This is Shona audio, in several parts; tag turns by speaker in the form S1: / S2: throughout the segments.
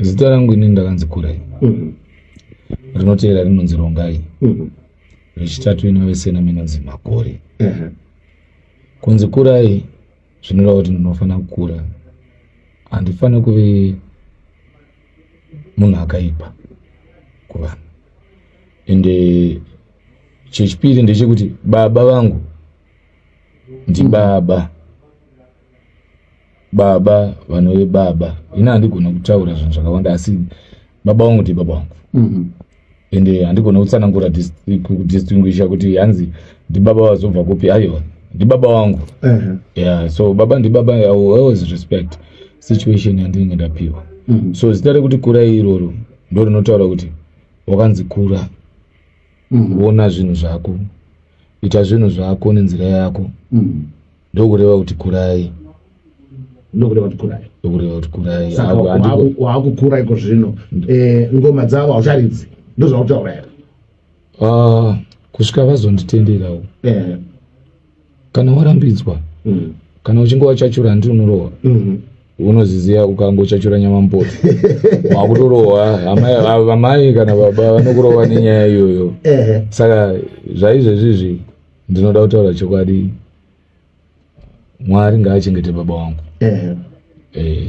S1: Zita rangu ini ndakanzi Kurai. Rinoteera rinonzi Rongai. Rechitatu inove surname inonzi Makore. Kunzi Kurai zvinoreva kuti ndinofanira kukura. Handifaniri kuve munhu akaipa kuvanhu. Ende chechipiri ndechekuti baba vangu ndibaba. Baba vanove baba. Ini handigona kutaura zvinhu zvakawanda asi baba vangu ndibaba vangu. Ende handigona kutsanangura kudistinguisha kuti hanzi ndibaba vazobva kupi. Aiwa, ndibaba vangu. Yeah, so baba ndibaba. I will always respect situation yandinenge ndapiwa. So zita rekuti Kurai iroro ndo rinotaura kuti wakanzi kura, ona zvinhu zvako, ita zvinhu zvako nenzira yako. Ndokureva kuti Kurai.
S2: Ndokureva kuti Kurai.
S1: Ndokureva kuti Kurai.
S2: Saka waakukura iko zvino, ngoma dzavo haucharidzi, ndozvautaura here?
S1: Ah, kusvika vazonditenderawo. Kana warambidzwa, kana uchinge wachachura, handi unorohwa? Unoziziya, ukangochachura nyama mupoto wakutorohwa. Amai kana baba vanokurova nenyaya iyoyo. Saka zvaizvezvizvi ndinoda kutaura chokwadi, Mwari ngaachengete baba vangu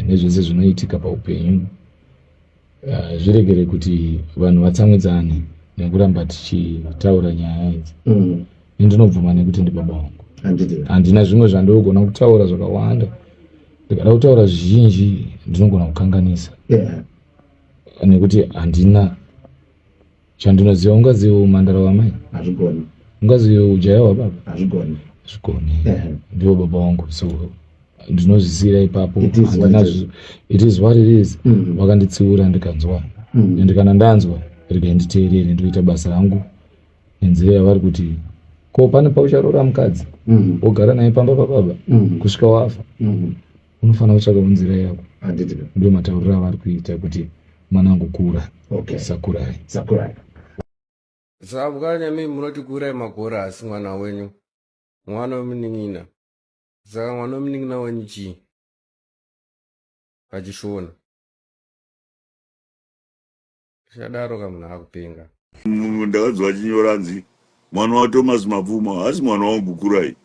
S1: nezvese zvinoitika paupenyu. Zviregere kuti vanhu vatsamwidzane nekuramba tichitaura nyaya idzi. Indinobvuma nekuti ndibaba vangu. Handina zvimwe zvandinogona kutaura zvakawanda. Ndikada kutaura zvizhinji ndinogona kukanganisa nekuti handina chandinoziva. Ungaziva umhandara wamai?
S2: Hazvigoni.
S1: Ungaziva ujaya hwababa?
S2: Hazvigoni.
S1: Hazvigoni. Ndivo baba vangu, so ndinozvisiyira ipapo.
S2: It is what it is.
S1: It is what it is. Vakanditsiura ndikanzwa, ende kana ndanzwa regai nditeerere, ndoita basa rangu nenzira yavari kuti. Ko pane paucharora mukadzi, wogara naye pamba pababa kusvika wafa? Unofanira kutsvakawo nzira yako.
S2: Handiti?
S1: Ndo matauriro avari kuita kuti mwanangu kura. Sakurai.
S2: Sakurai.
S3: Saka mimi munoti Kurai Makore asi mwana wenyu, mwana wemunin'ina. Saka mwana wemunin'ina wenyu chii pachishona? Tichadaro kamunhu akupenga.
S4: Ndakanzwa achinyora anzi mwana waThomas Mapfuma haasi mwana wangu. Kurai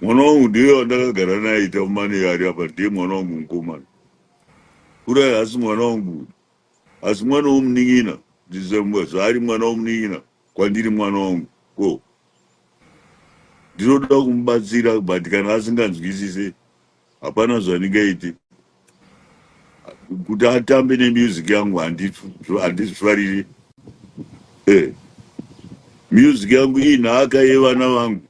S4: mwana wangu ndiye wandakagara naye, Tapfumanei ari apa ndiye mwana wangu mukomana. Kurai haasi mwana wangu, asi mwana womunin'ina. Zvaari mwana womunin'ina kwandiri, mwana wangu ko ndinoda kumubatsira, but kana asinganzwisise hapana zvandingaite. Kuti atambe nemusic yangu handizvifariri. Music yangu inhaka yevana vangu,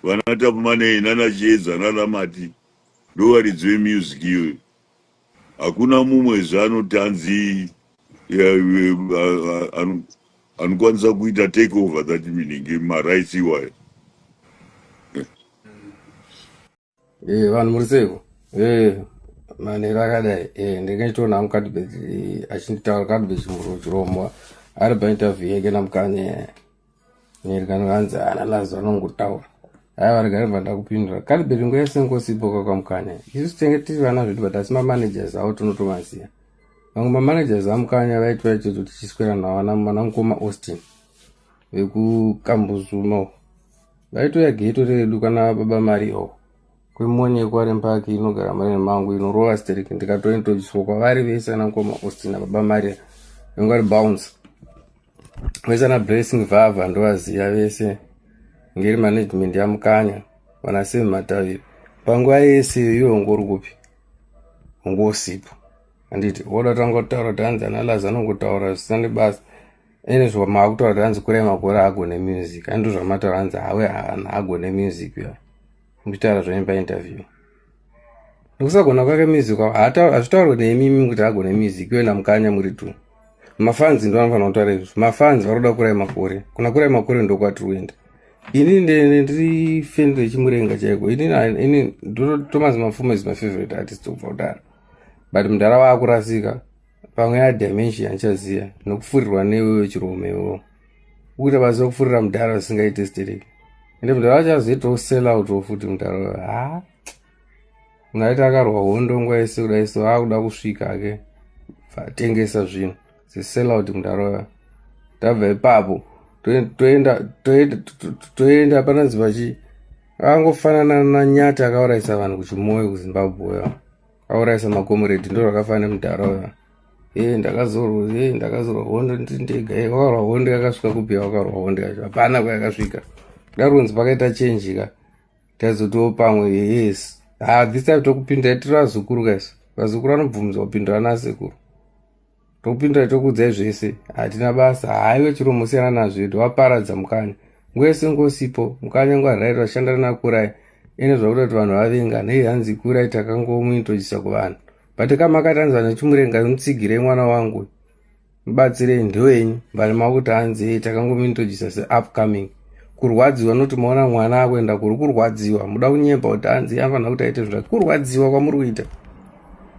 S4: vana Tapfumanei nana Chiedza nana Mati, ndo varidzi vemusic iyoyo. Hakuna mumwe zvaanoti anzi anokwanisa kuita take over that meaning marights iwayo.
S3: Vanhu muri seiko? Manheru akadai ndingaitoona hangu Cadbet achinditaura, Cadbet Chiromwa ari painterview yake naMukanya nerikano, hanzi ana Lazo anongotaura. Haiwa, regari bva ndakupindura Cadbet. Nguva yese ngosipo kwakwamukanya, isusu tenge tiri vana zvedu, but asi mamanagers avo tinotomaziva. Vamwe mamanagers aMukanya vaitwa ichocho tichiswera navo ana mukoma Austin vekukambuzuma, vaitoya geto redu kana baba Mario kwemonye kwarempaki inogara marene mangu inorova stereki. Ndikatointroducwa kwavari vese ana mukoma Austin nababa Maria vange vari bounce vese, ana Blessing Vava ndovaziva vese, ngeri management yaMukanya, vana Sem Mataviri. Panguva yese iwe ungori kupi? Ungosipo, handiti? Woda tanga kutaura kuti hanzi ana Lazi anongotaura zvisina nebasa. Ene zvamaakutaura kuti hanzi Kurai Makore agone music, ando zvamataura, hanzi hawe agone music ya muchitaura zvenyu painterview nekusagona kwake music. Hazvitaurwe neimimi kuti agone music. Iwe naMukanya muri tu mafans, ndo vanofanira kutaura izvozvo. Mafans vari kuda Kurai Makore. Kuna Kurai Makore ndokwatiri kuenda. Ini ndiri fan rechimurenga chaiko. Ini Thomas Mapfumo is my favorite artist kubva kudaro, but mudhara waakurasika pamwe yadementia, ndichaziva nokufurirwa newewe Chirume. Iwewo ukuita basa rekufurira mudhara zvisingaite stereki, ende mudhara wacho azoitawo sell out futi mudhara. Ha. Munhu aiti akarwa hondo nguva yese kudai so akuda kusvika ke atengesa zvinhu sesellout mudaro. Tabva ipapo toenda toenda toenda pananzi pachi akangofanana nanyati akaurayisa vanhu kuchimoyo kuZimbabwe, akaurayisa makomuredhi. Ndo zvakafanana nemudhara uya. E ndakazorwa, e ndakazorwa hondo ndiri ndega. E wakarwa hondo yakasvika kupi? Wakarwa hondo yacho hapana kwayakasvika. Kuda runzi pakaita change ka, taizotiwo pamwe yes. Ha, this time tokupinda tiri vazukuru kaisi. Vazukuru vanobvumidzwa kupindura nasekuru. Tokupindurai, tokuudzai zvese, hatina basa. Haiwe, chiromo siyana nazvo edu. Waparadza mukanya nguva yese ngosipo. Mukanya nguva right vashandana nakurai ine zvakuita kuti vanhu vavenga nei. Hanzi kurai takangomuintrodusa kuvanhu, but kamakati hanzi vanhu vechimurenga mutsigirei mwana wangu, mubatsirei, ndewenyu. But makuti hanzi takangomuintrodusa seupcoming. Kurwadziwa noti maona mwana akuenda kuri kurwadziwa, muda kunyepa kuti hanzi anofanira kuti aite zvinhu. Kurwadziwa kwamuri kuita,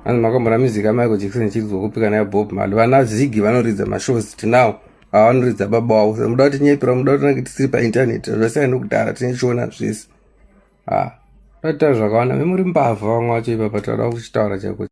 S3: hanzi makambona music yaMichael Jackson ichiridzwa kupika naye Bob Marley? Vana Zigi vanoridza mashows tinawo, avanoridza baba wavo. Muda kuti nyepera, muda kuti nange tisiri paintaneti. Zvasiyana nekudhara, tinechiona zvese. Ha, toita zvakawanda. Memuri mbavha vamwe vacho ipapa, tauda kuchitaura chaiko.